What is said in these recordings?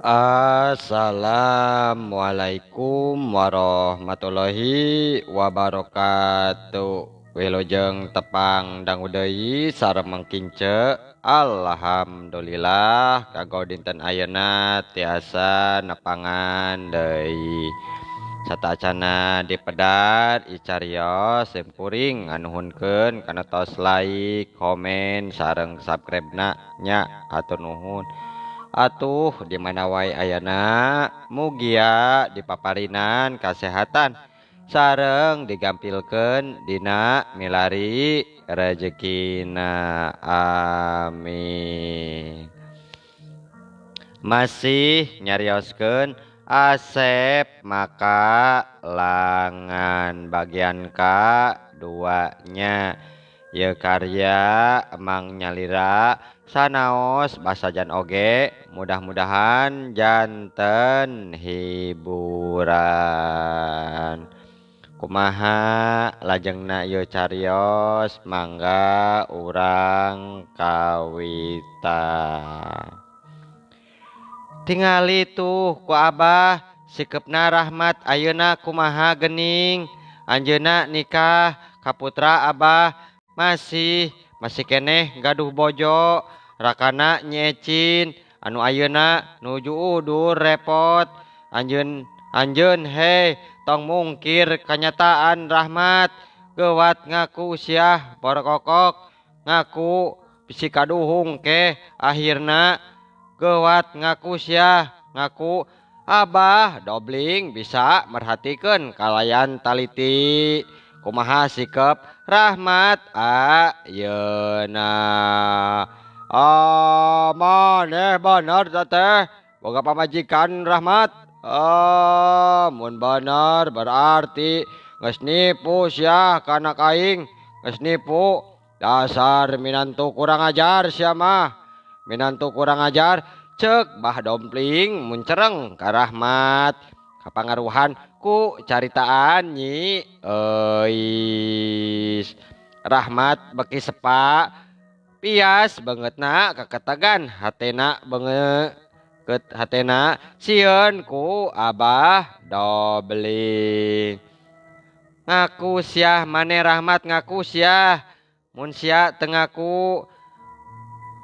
Assalamualaikum warahmatullahi wabarakatuh. Wilujeng tepang dangu deui sareng mangkince. Alhamdulillah kanggo dinten ayeuna tiasa nepangan deui. Satacana dipedar icarios simkuring nganuhunkeun kana tos like, komen sareng subscribe-na nya hatur nuhun. Atuh di mana wae ayana mugia dipaparinan kasehatan sareng digampilkeun dina milari rejekina, amin. Masih nyarioskeun Asep maka langan bagian kaduanya ye karya emang nyalira sanaos basajan oge mudah-mudahan janten hiburan. Kumaha lajengna ieu carios mangga urang kawitan. Tingali tuh ku abah sikepna Rahmat ayeuna kumaha gening anjeunna nikah ka putra abah masih keneh gaduh bojo rakana nyecin anu ayeuna nuju udur repot anjeun anjeun hei tong mungkir kanyataan Rahmat geuwat ngaku siah borokokok ngaku bisi kaduhung ke akhirna geuwat ngaku siah ngaku abah dobling bisa merhatikeun kalayan taliti kumaha sikep Rahmat ayeuna. Ah maneh bener teh boga pamajikan Rahmat. Ah mun bener berarti geus nipu sia kana aing, geus nipu dasar minantu kurang ajar sia mah. Minantu kurang ajar cek Bah Dompling muncereng ka Rahmat kapangaruhan ku caritaan Nyi Euis. Rahmat beki sepa pias beungeutna kaketegan hatena beungeut hatena sieun ku Abah Dobling. Ngaku siah maneh Rahmat ngaku siah mun sia teu ngaku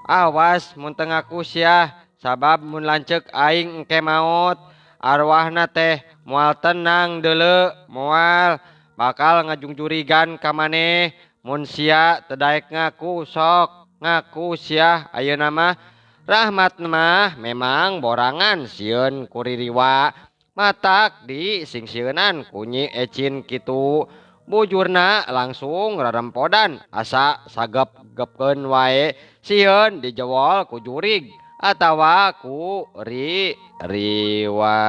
awas mun teu ngaku siah sabab mun lanceuk aing engke maot arwahna teh moal tenang deuleu moal bakal ngajungjurigan ka maneh mun sia teu daek ngaku sok ngaku siah ayeuna mah. Rahmat mah memang borangan sieun ku ririwa matak di singsieunan ku Nyi Ecin kitu bujurna langsung rarempodan asa sagep-gepkeun wae sieun dijewol ku jurig atawa ku ririwa.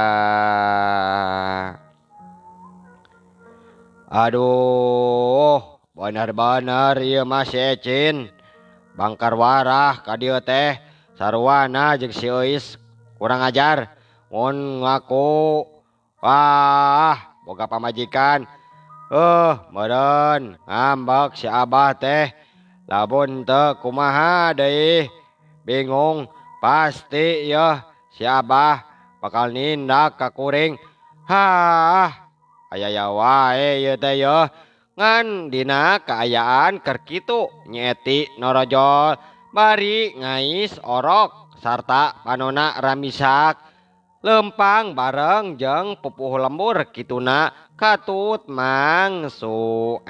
Aduh bener-bener ieu mah si Ecin bangkar warah ka dieu teh sarwana jeung si Euis kurang ajar mun ngaku wah boga pamajikan meureun ngambek si abah teh lamun teu kumaha deui bingung pasti yeuh si abah bakal nindak ka kuring. Hah aya wae ieu teh yeuh ngan dina kaayaan keur kitu Nyi Eti norojol bari ngais orok sarta panona ramisak lempang bareng jeung pupuh lembur kituna katut Mang Suem.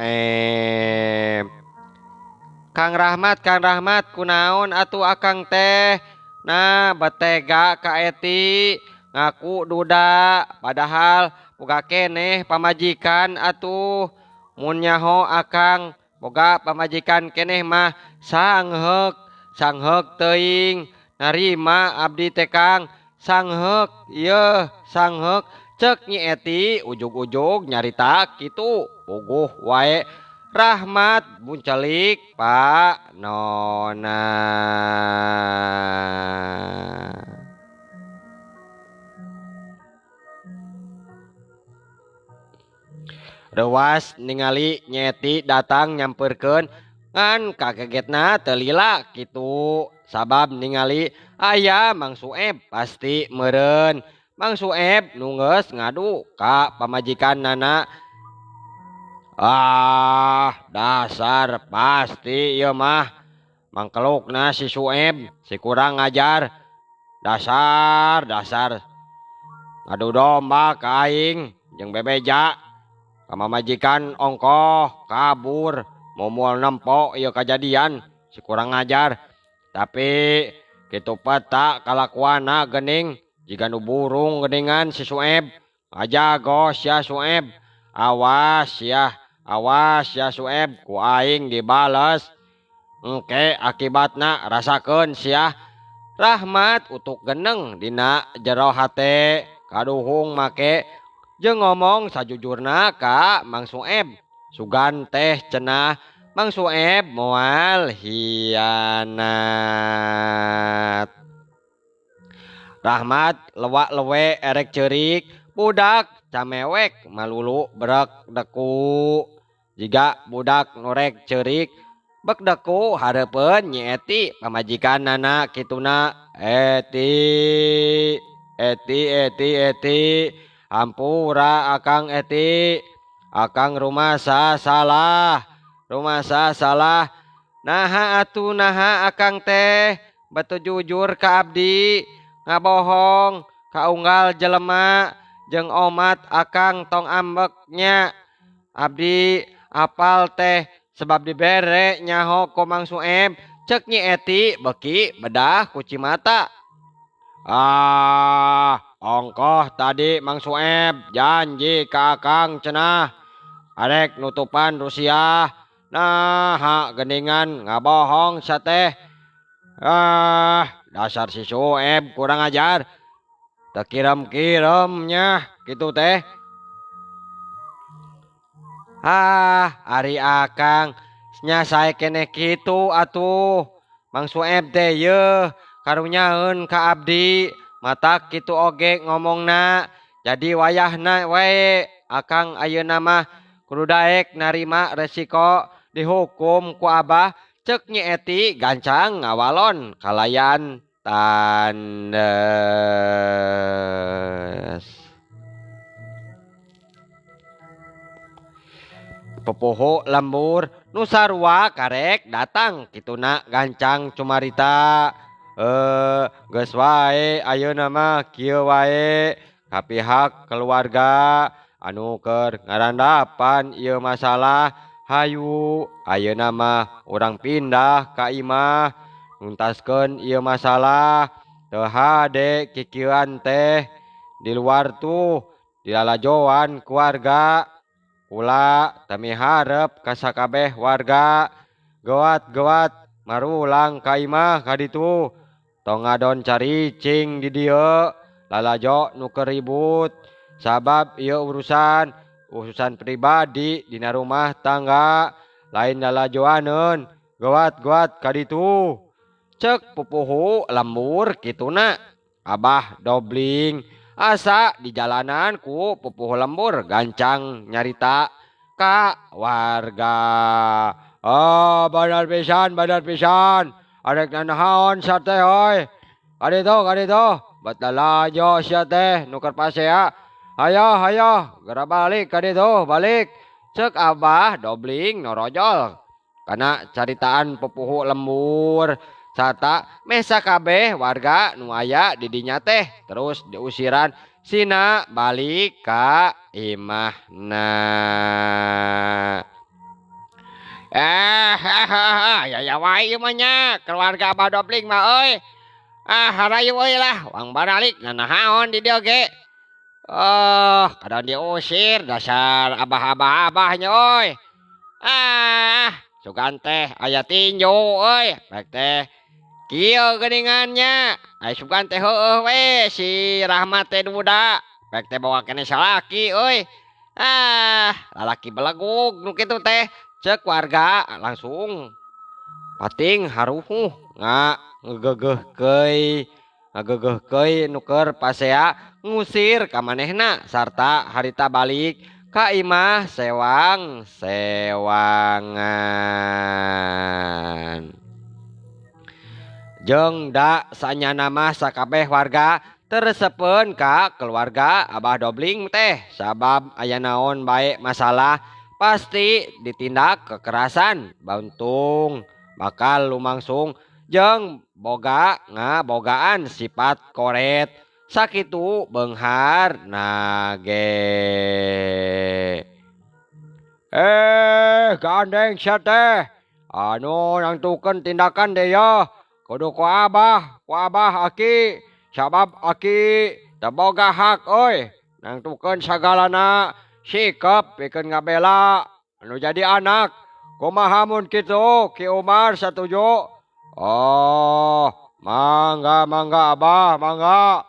Kang Rahmat, Kang Rahmat kunaon atuh akang teh nah betega ka Eti ngaku duda padahal boga keneh pamajikan atuh mun nyaho akang boga pamajikan keneh mah sangheuk sangheuk teuing narima abdi teh Kang sangheuk ieu sangheuk cek Nyi Eti ujug-ujug nyarita kitu puguh wae Rahmat buncelik Pak Nona. Reuwas ningali Nyi Eti datang nyamperkeun Ngan kagegetna teu lila kitu sabab ningali aya Mang Sueb pasti meureun. Mang Sueb nu geus ngadu ka pamajikannana. Ah, dasar pasti ieu mah mangkelukna si Sueb, si kurang ajar. Dasar, dasar ngadu domba ka aing jeung bebeja ka mamajikan ongkoh kabur moal nempo ieu kajadian si kurang ajar. Tapi kitu peta kalakuanna geuning jiga nu burung geuningan si Sueb. Ngajago sia Sueb, awas ya, awas ya Sueb, ku aing dibales. Engke akibatna rasakeun sia. Rahmat utuk geneng dina jero hate kaduhung make jeung ngomong sajujurna ka Mang Sueb. Sugan teh cenah Mang Sueb moal hianat. Rahmat lewak lewe erek ceurik, budak camewek malulu brek deku. Jiga budak norek ceurik bek deku hareupeun Nyi Eti pamajikanana kituna. Eti, Eti, Eti, Eti, hampura akang Eti, akang rumasa salah, rumasa salah. Naha atuh naha akang teh batu jujur ka abdi, ngabohong ka unggal jelema jeung omat akang tong ambeknya. Abdi apal teh sebab dibere nyaho ku Mang Sueb. Cek Nyi Eti beki bedah kuci mata. Ah, ongkoh tadi Mang Sueb janji ka akang cenah arek nutupan Rusia. Nah, geningan ngabohong sateh. Ah, dasar si Sueb kurang ajar. Teu kirem-kiremnya kitu teh. Ah, ari akang nya sae keneh kitu atuh. Mang Sueb teh yeuh karunyaeun ka abdi, matak kitu oge ngomongna. Jadi wayahna wae akang ayeuna mah kudu daek narima resiko dihukum ku abah. Cek Nyi Eti gancang ngawalon kalayan tandes. Pupuhu lembur nu sarua karek datang kituna gancang cumarita. Geus wae ayeuna mah kieu wae ka pihak keluarga anu keur ngarandapan ieu masalah. Hayu ayeuna mah urang pindah ka imah nuntaskeun ieu masalah. Teu hade kikieuan teh di luar tuh dilalajoan keluarga. Kula teu miharep ka sakabeh warga. Gewat-gewat marulang ka imah ka ditu. Tong ngadon caricing di dieu lalajo nu keur ribut. Sabab ieu urusan pribadi dina rumah tangga lain lalajoaneun. Gewat-gewat ka ditu. Cek pupuhu lembur kituna. Abah Dobling asa di jalanan ku pupuhu lembur gancang nyarita ka warga. Oh, badar pisan, badar pisan. Arek nanaon sate hoi. Kaditu, kaditu. Bat lalajo sia teh nu keur pasea. Hayo, hayo, geura balik kaditu, balik. Cek Abah Dobling norojol kana caritaan pupuhu lembur. Sata mesa kabeh warga nu aya di dinya teh terus diusiran sina balik ka imahna. Ya ya wae ieu mah nya keluarga Abah Dobling mah euy. Ah, harayu euy lah, wang baralik nanahaon di dieu ge. Oh, kadang diusir dasar abah-abah abahnya euy. Ah, sugan teh aya tinju euy, rek teh kieu geuningannya. Ai sugan teh heueuh we si Rahmat teh duda, rek teh bawa keneh salaki euy. Ah, lalaki belegug nu kitu teh. Cek warga langsung pating haruhuh ngagegeuh keuy nu keur pasea ngusir ka manehna sarta harita balik ka imah sewang-sewangan. Jeung da sanyana mah sakabeh warga teu resepeun ka keluarga Abah Dobling teh sabab aya naon bae masalah pasti ditindak kekerasan bauntung bakal lumangsung jeung boga ngabogaan sifat koret sakitu beunghar nage. Gandeng sia teh anu nangtukeun tindakan deh ya kudu ku abah aki sabab aki teu boga hak euy nangtukeun sagalana sikep pikeun ngabela anu jadi anak. Kumaha mun kitu Ki Umar satuju? Oh, mangga mangga abah mangga.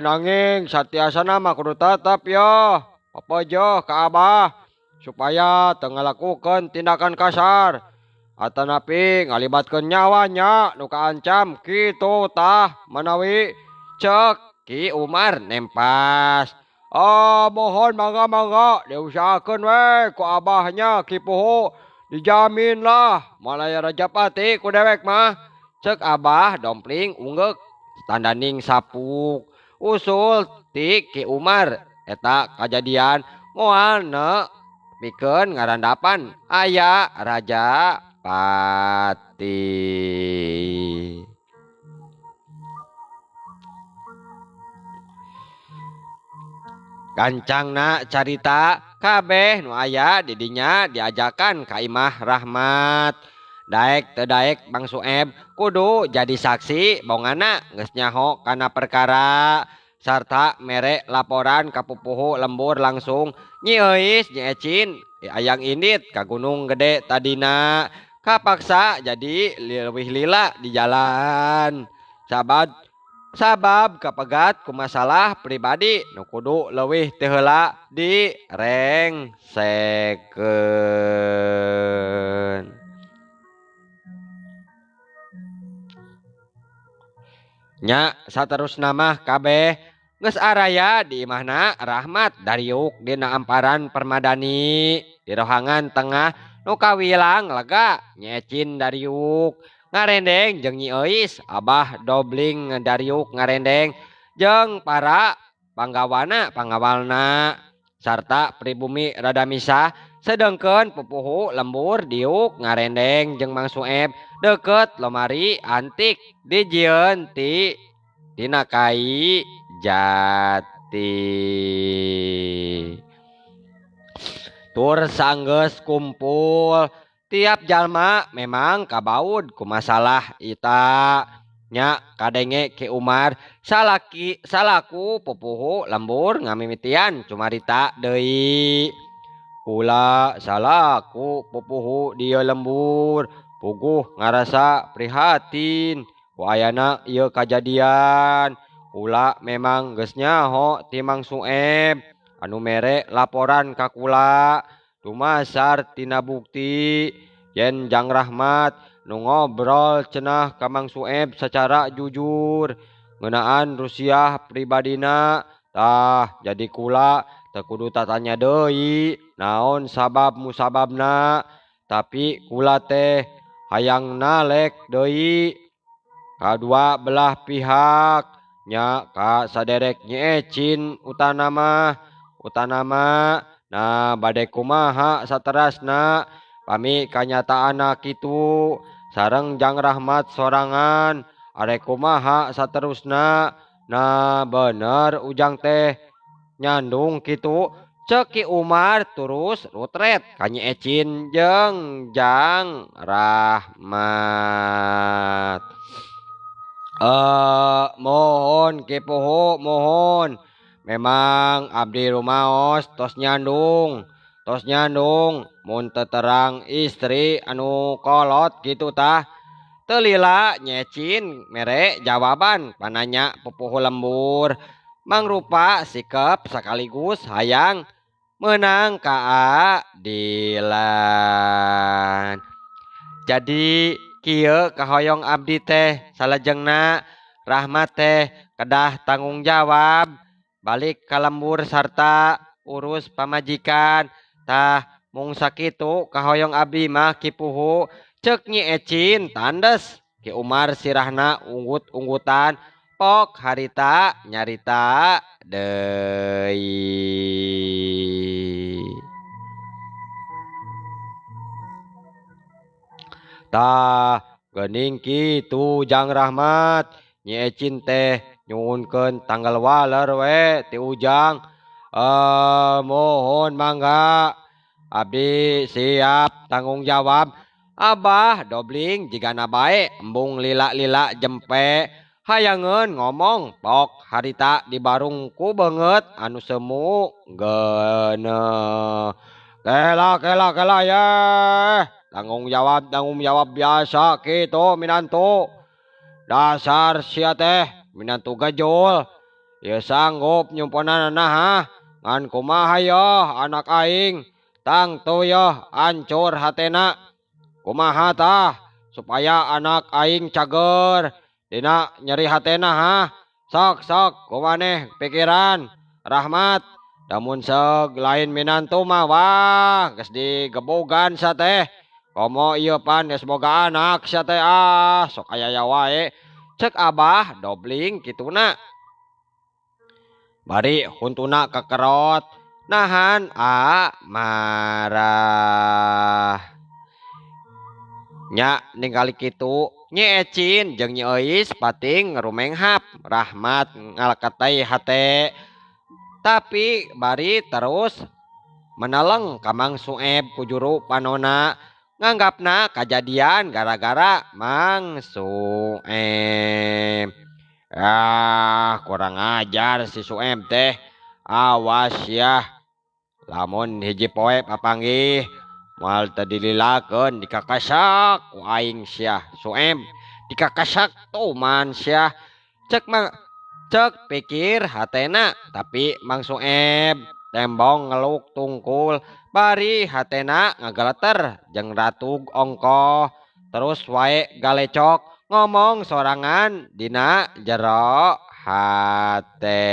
Nanging satiasana mah kudu tetep yo pepejoh ka abah supaya teu ngalakukeun tindakan kasar atanapi ngalibatkeun nyawanya nu kaancam kitu tah manawi cek Ki Umar nempas. Oh, mohon mangga mangga diusahakeun we ku abahnya Ki Puhu dijamin lah malaya Rajapati ku dewek mah cek abah Dompling unggeuk tandaning sapuk usul ti Ki Umar eta kajadian moal ne pikeun ngarandapan aya Raja Pati. Gancangna carita kabeh nu aya di dinya diajakan ka imah Rahmat. Daek teu daek Bang Sueb kudu jadi saksi bongana geus nyaho kana perkara sarta mere laporan ka pupuhu lembur langsung Nyi Euis Nyi Ecin ayang indit ka Gunung Gede tadina kapaksa jadi leuwih lila di jalan sabab kapegat ku masalah pribadi nu kudu leuwih teu heula direngsekeun. Nya saterusna mah kabeh geus araya di imahna Rahmat dariuk dina amparan permadani di rohangan tengah nu kawilang lega Nyi Ecin dariuk ngarendeng jeung Nyi Euis Abah Dobling dariuk ngarendeng jeung para panggawana pangawalna sarta pribumi rada misah sedengkeun pupuhu lembur diuk ngarendeng jeung Mang Sueb deukeut lomari antik dijieun ti tina kai jati. Tur sanggeus kumpul tiap jalma memang kabaud ku masalah ita nya kadenge Ki Umar salaki salaku pupuhu lembur ngamimitian cumarita deui. Kula salaku pupuhu dieu lembur puguh ngarasa prihatin ku ayana ieu kajadian. Kula memang geus nyaho ti Mang Sueb anu mere laporan ka kula dumasar tina bukti yen Jang Rahmat nu ngobrol cenah ka Mang Sueb secara jujur ngeunaan rusiah pribadina. Tah jadi kula teu kudu tatanya deui naon sabab musababna tapi kula teh hayang nalek deui kadua belah pihak nya ka saderek Nyi Ecin utanama nah bade kumaha saterasna pami kanyataanna kitu sareng Jang Rahmat sorangan arek kumaha saterusna. Nah bener ujang teh nyandung kitu cek Ki Umar terus rutret ka Nyi Ecin jeung Jang Rahmat. Mohon Ki Puhu mohon memang abdi rumaos tos nyandung mun teu terang istri anu kolot kitu tah. Teu lila Nyi Ecin mere jawaban pananya pupuhu lembur mangrupa sikep sekaligus hayang menang kaadilan. Jadi kieu kahoyong abdi teh salajengna Rahmat teh kedah tanggung jawab balik ka lembur sarta urus pamajikan tah mung sakitu kahoyong abdi mah Ki Puhu cek Nyi Ecin tandes Ki Umar sirahna unggut-unggutan pok harita nyarita deui. Tah geuning kitu Jang Rahmat Nyi Ecin teh nyuhunkeun tanggal waler we ti Ujang. Mohon mangga abdi siap tanggung jawab. Abah dobling jigana bae embung lila-lila jempe hayangeun ngomong pok harita di barung ku beungeut anu semu geuneuh. Kela kela kela yeh tanggung jawab biasa kitu minantu. Dasar sia teh minantu gejul ieu sanggup nyumponanana ha ngan kumaha yoh anak aing tangtu yoh ancur hatena. Kumaha tah supaya anak aing cager dina nyeri hatena ha sok sok kumaneh pikiran Rahmat damun seug lain minantu mah wah geus digebogan sia teh komo ieu pan geus boga anak sia teh ah sok aya wae cek Abah dobling kituna bari huntuna kekerot nahan a marah. Nya ningali kitu Nyi Ecin jeung Nyi Euis pating ngrumenghap Rahmat ngalaketei hate tapi bari terus meneleng ka Mang Sueb ku juru panona nganggapna kajadian gara-gara Mang Sueb. Ah kurang ajar si Sueb teh awas yah lamun hiji poe papanggih moal teu dililakeun dikakasak ku aing sia Sueb dikakasak tuman sia cek mang cek pikir hatena tapi Mang Sueb tembong ngeluk tungkul bari hatena ngageleter jeung ratug ongkoh terus wae galecok ngomong sorangan dina jero hate.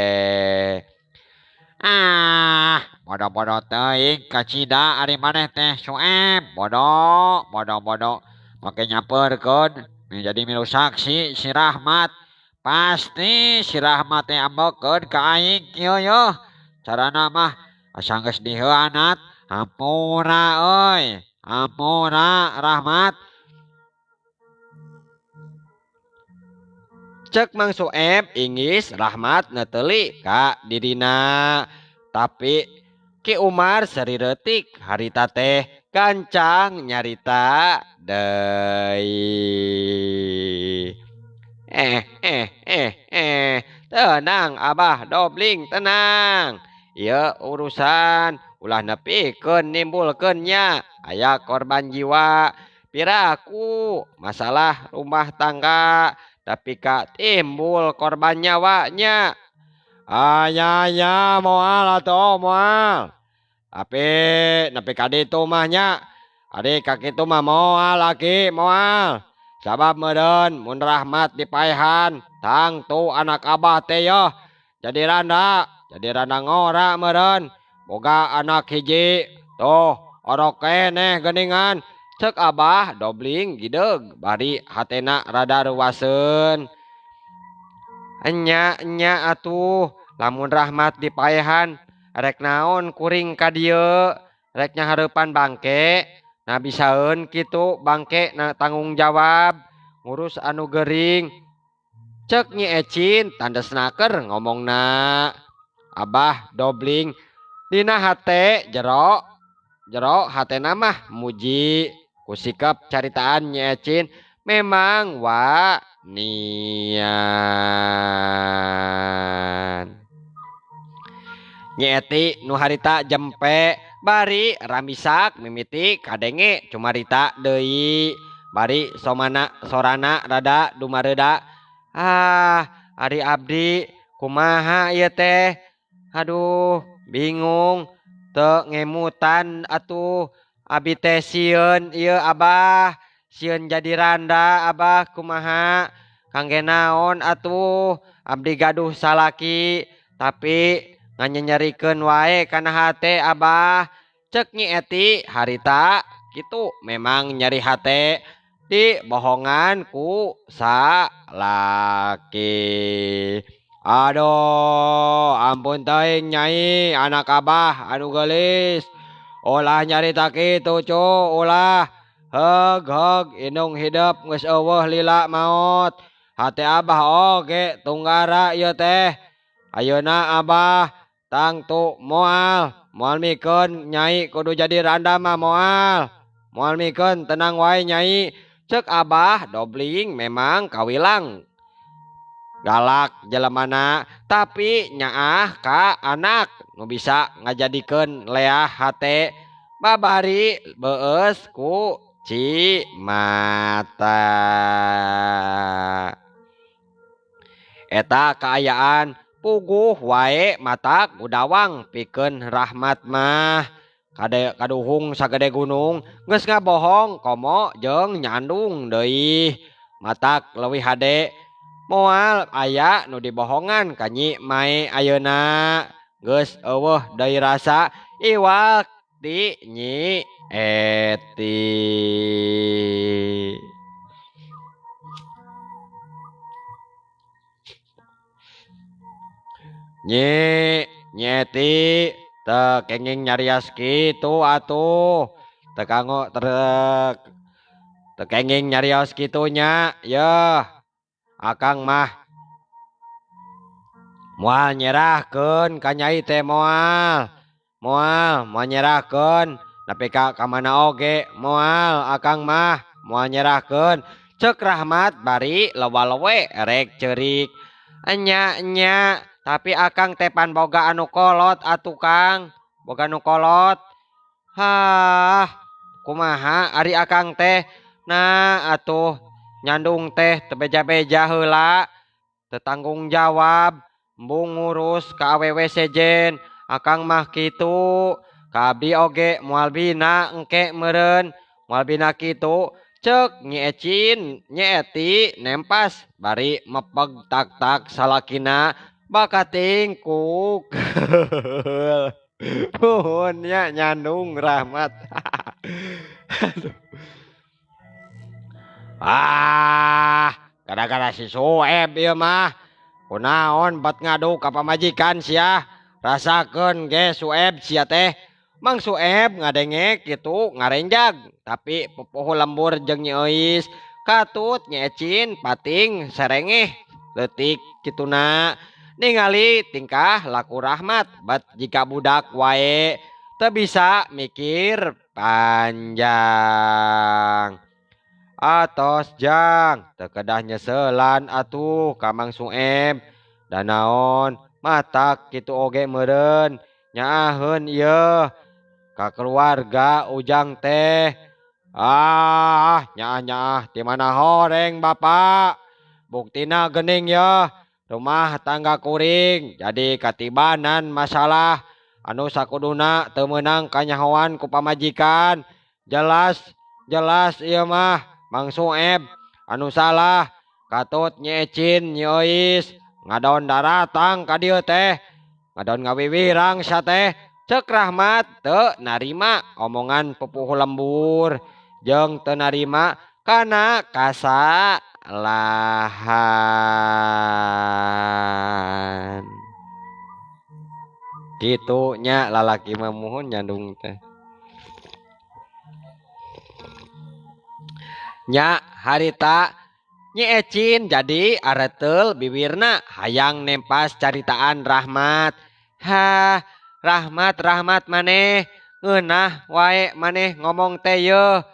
Ah bodoh-bodoh teuing kacida ari maneh teh Sueb bodoh bodoh bodoh make nyamperkeun jadi milu saksi si Rahmat pasti si Rahmat teh ambekeun ka aing kieu yeuh carana mah asa geus diheuanat hampura euy hampura Rahmat. Cek Mang Sueb ingis Rahmat neteuli ka dirina tapi Ki Umar seri reutik harita teh gancang nyarita deui. Tenang Abah dobling tenang ieu urusan ulah nepikeun nimbulkeun nya aya korban jiwa piraku masalah rumah tangga tapi ka timbul korban nyawanya. Aya moal atuh moal tapi nepi ka ditu mah nya ari ka kitu mah moal laki moal sabab meureun mun Rahmat dipaehan tangtu anak abah teh yoh jadi randa ngora meureun boga anak hiji tuh orok keneh geuningan cek Abah dobling gideug bari hatena rada ruaseun. Enya enya atuh lamun Rahmat dipaehan rek naon kuring ka dieu rek nyahareupan bangke nah bisaeun kitu bangke na tanggung jawab ngurus anu gering cek Nyi Ecin tandesna keur ngomongna. Abah dobling dina hate jero jero hatena mah muji ku sikap caritaan Nyi Ecin memang wa nian. Nyi Eti nu harita jempe bari ramisak mimiti kadenge cumarita deui bari somana sorana rada dumareuda. Ah ari abdi kumaha ieu teh aduh bingung teu ngemutan atuh abi teh sieun ieu Abah sieun jadi randa Abah kumaha kangge naon atuh abdi gaduh salaki tapi Nganyanyarikeun wae kana hate Abah. Cek Nyi Eti harita kitu memang nyeri hate dibohongan ku salaki. Aduh, ampun teuing nyai anak Abah anu geulis. Ulah nyarita kitu cu, ulah. Heug heug indung hidep geus eueuh lila maot. Hate Abah oge tunggara ieu teh. Ayeuna Abah tangtu moal, moal mikeun nyai kudu jadi randa mah moal. Moal mikeun tenang wae nyai. Cek Abah dobling memang kawilang. Galak jelemana tapi nyaah ka anak nu bisa ngajadikeun leah hate babari beueus ku cimata. Eta kaayaan puguh wae matak gudawang pikeun Rahmat mah. Kade kaduhung sagede gunung geus ngabohong komo jeung nyandung deui. Matak leuwih hade moal aya nu dibohongan ka Nyi Mae ayeuna. Geus eueuh deui rasa iwak ti Nyi Eti. Nyi Eti teu kenging nyarios kitu atuh. Teu kanggo teu kenging nyarios kitu nya yeuh. Akang mah moal nyerahkeun ka nyai teh moal. Moal, moal nyerahkeun nepi ka mana oge moal akang mah moal nyerahkeun. Cek Rahmat bari lewa-lewe rek ceurik. Enya enya tapi akang teh pan boga anu kolot atuh Kang. Boga anu kolot. Hah, kumaha ari akang teh? Nah atuh nyandung teh teu beja-beja heula, teu tanggung jawab, embung ngurus ka awewe sejen. Akang mah kitu, ka abdi oge moal bina engke meureun, moal bina kitu. Cek Nyi Ecin, Nyi Eti nempas bari mepeg tak-tak salakina bakating ku keul. Nuhun nya nyandung Rahmat. Aduh. Ah, gara-gara si Sueb ieu mah. Kunaon bat ngadu ka pamajikan sia. Rasakeun ge Sueb sia teh. Mang Sueb ngadengek kitu ngarenjag, tapi pupuhu lembur jeung Nyi Euis. Katut Nyi Ecin pating serengeh leutik kituna. Ningali tingkah laku Rahmat bat jika budak wae teu bisa mikir panjang. Atos jang teu kedah nyeselan atuh ka Mang Sueb. Da naon matak kitu oge meureun nyaaheun ieu ka keluarga Ujang teh. Ah, nyaah-nyaah ti mana horeng Bapak. Buktina geuning yeuh rumah tangga kuring jadi katibanan masalah anu sakuduna teu meunang kanyahoan ku pamajikan. Jelas jelas ieu mah Mang Sueb anu salah. Katut Nyi Ecin Nyi Euis ngadon daratang ka dieu teh, ngadon ngawiwirang sia teh. Cek Rahmat teu narima omongan pupuhu lembur jeung teu narima kana kasalahan. Kitu nya lalaki mah muhun nyandung teh. Nya harita Nyi Ecin jadi areteul bibirna hayang nempas caritaan Rahmat. Hah, Rahmat Rahmat maneh ngeunah wae maneh ngomong teh yeuh.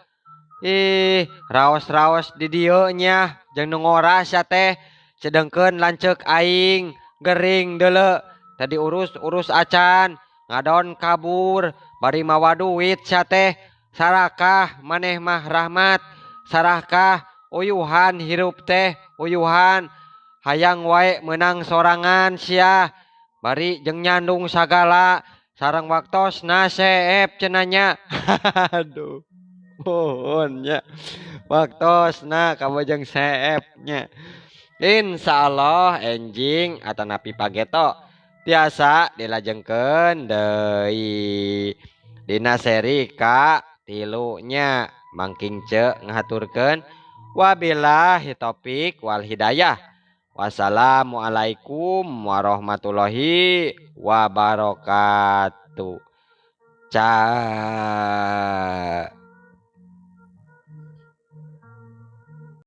Ih, raos-raos di dieu nya jeung nu ngora sia teh. Sedengkeun lanceuk aing gering deuleu tadi urus-urus acan ngadon kabur bari mawa duit sia teh. Sarakah maneh mah Rahmat, sarahkah uyuhan hirup teh uyuhan. Hayang wae meunang sorangan sia bari jeung nyandung sagala sareng waktosna seep cenah nya. Aduh, mohon nya waktosna kabojeng seep nya. Insyaallah enjing atanapi pageto Tiasa dilajengkeun deui dina seri ka tilunya. Mangking ce ngahaturkeun, wabillahi taufik wal hidayah. Wassalamualaikum warahmatullahi wabarakatuh. Cah.